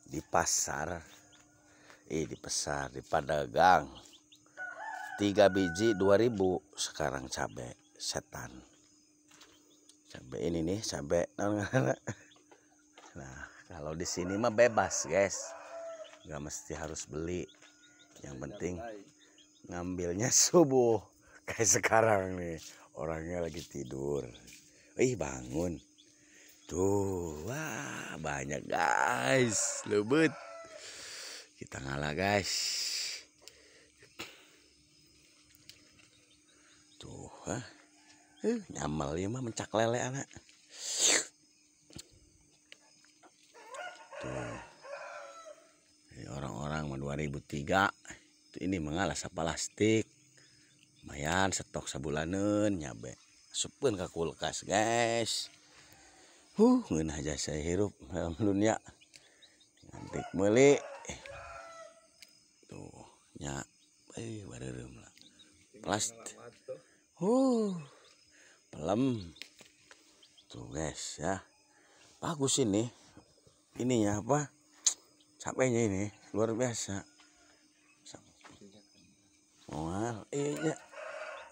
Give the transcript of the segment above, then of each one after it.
Di pasar. Di pasar, di pedagang. 3 biji 2000 sekarang cabe setan. Cabe ini nih, cabe. Nah, kalau di sini mah bebas, guys. Gak mesti harus beli. Yang penting ngambilnya subuh. Kayak sekarang nih, orangnya lagi tidur. Ih, bangun. Tuh, wah, banyak guys. Lebet. Kita ngalah, guys. Tuh, hah. Nyamal ya mah mencak lele anak. Tuh. Orang-orang mah 2003. Itu ini mengalah plastik. Lumayan stok sabulaneun nyabe. Asupkeun ka kulkas, guys. Ngeunah jasa hirup dalam dunia. Ngantik meuli. Tuh, nya bareureum lah. Plastik. Pelem. Tuh, guys ya. Bagus ini. Ininya apa? Cabenya ini luar biasa. Oh, iya.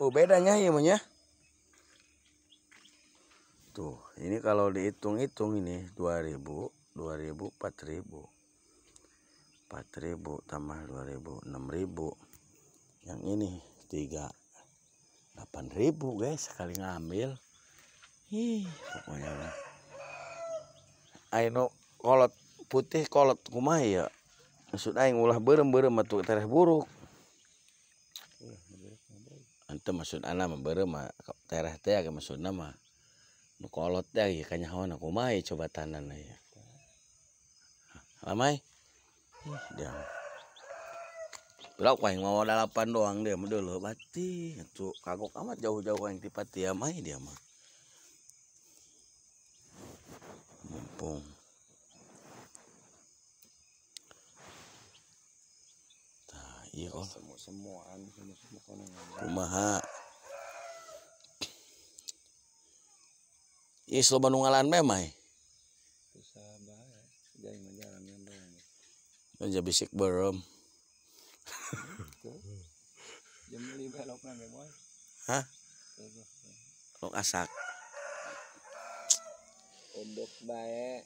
Oh, bedanya ya, Monya. Tuh, ini kalau dihitung-hitung ini 2000, 2000, 4000. 4000 tambah 2000, 6000. Yang ini 3 8000, guys, sekali ngambil. Ih, pokoknya lah. Ayo kolot putih kolot kumaha ya. Maksud aing ulah beureum-beureum atuh tereh buruk. Ante maksud ana mah beureum mah tereh teh ge maksudna mah nu kolot teh ge kanyahoana kumaha coba tanana ya. Lamai. Ih, dia. Berapa aing mau 8 doang dia mah deuleuh bati atuh kagok amat jauh-jauh aing ti Patia mah dia mah. Mumpung. Tah, iya oh. Semuaan semua kumaha. Ieu loba nu ngalan bae mah. Susah bae, jai mah jalan doang. Aja bisik beureum. Jam beli belokna ge boy. Hah? Lok asak. Ondok bae.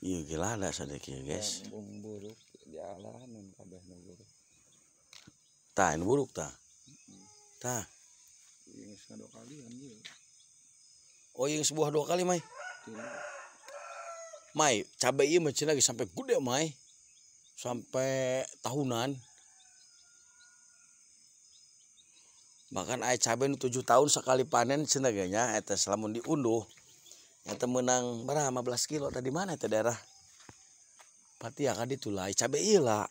Iya gila ada sadek ya, guys. Bung buruk dialahan kabeh nu buruk. Tah, nu buruk tah. Tah. Ieu geus dua kali anjir. Oh, yang sebuah 2 kali, Mai. Mai, cabe ieu mah cenah geus sampai gede, Mai. Sampai tahunan. Bahkan aya cabe nu 7 tahun sekali panen cenah ge nya eta lamun diunduh. Eta menang berapa 15 kilo tadi mana eta daerah Patia ka ditu lah cabe ieu lah.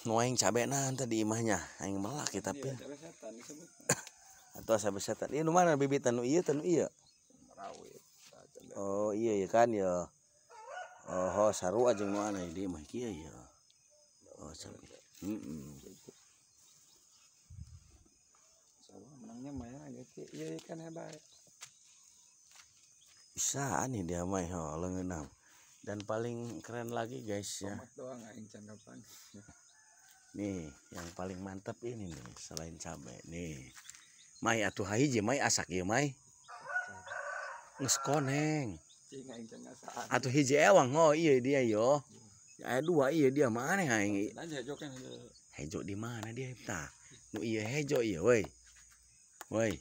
Nu aing cabena tadi imahnya aing melak ya tapi. Cabe setan disebut. Atau cabe setan. Ieu nu mana bibitan nu ieu teh nu ieu? Rawit. Oh iya ya kan ya. Oh, sarua jeung nu aneh di imah kieu ya. Oh, cabe. Heeh. Sawah menangnya mah ya ge ieu ikan hebat. Bisa nih dia mah ho leungeunam. Dan paling keren lagi guys ya. Tomat doang aing cangkapan. Nih, yang paling mantap ini nih selain cabe nih. Mai atuh hiji mai asak ieu mai. Geus koneng. Cing aing can ngasaan. Atuh hiji ewang oh iya dia yo. Aya 2 iya dia mah aneh aing. Hejo kan hejo di mana dia tah? Nu ieu hejo ieu woi. Woi.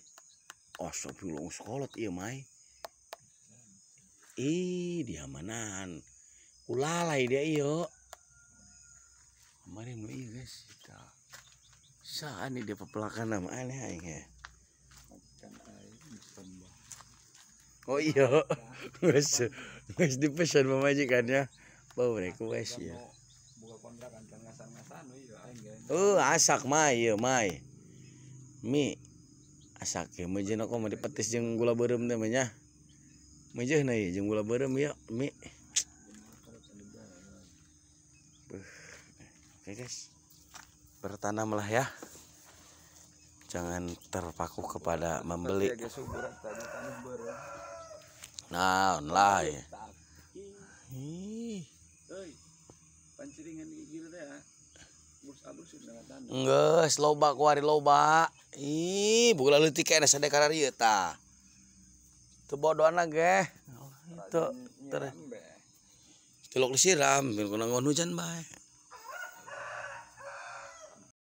Astagfirullah sekolot ieu mai. Ih, dia manan. Ulalai dia iyo. Kemarin nu ieu guys. Tah. Saan dia pepelakan nama aneh aing ya. Oh iya. Geus geus dipesan pamajikannya. Bau mereka wes ya. Buka kontrakan kan ngasan-ngasan ieu aing ge. Oh, asak mah ieu mai. Mi asak ge meujeuh kok mah dipetis jeung gula beureum teh mah nya. Meujeuhna ieu jeung gula beureum ieu mi. Oke guys. Bertanamlah ya. Jangan terpaku kepada membeli. Naon lah ya. Ih. Euy. Panciringan gigir teh ya. Bus alus sangat. Geus loba kuari loba. Ih, boga leutik keneh sade kararieu tah. Teu bodohna ge. Itu ter. Tilok disiram, bin kuna hujan bae.